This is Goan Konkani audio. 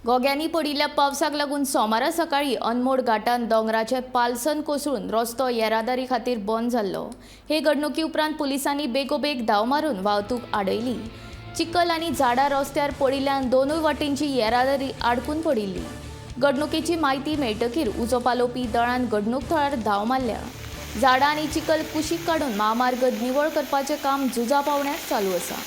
घोग्यांनी पडिल्ल्या पावसाक लागून सोमारा सकाळीं अनमोड घाटान दोंगराचें पालसन कोसळून रस्तो येरादारी खातीर बंद जाल्लो. हे घडणुकी उपरांत पुलिसांनी बेगोबेग धांव मारून वाहतूक आडयली. चिखल आनी झाडां रस्त्यार पडिल्ल्यान दोनूय वटेनची येरादारी आडकून पडिल्ली. घडणुकेची म्हायती मेळटकीर उजो पालोवपी दळान घडणूक थळार धांव मारल्या. झाडां आनी चिखल कुशीक काडून म्हामार्ग निवळ करपाचें काम झुजा पावण्यार चालू आसा.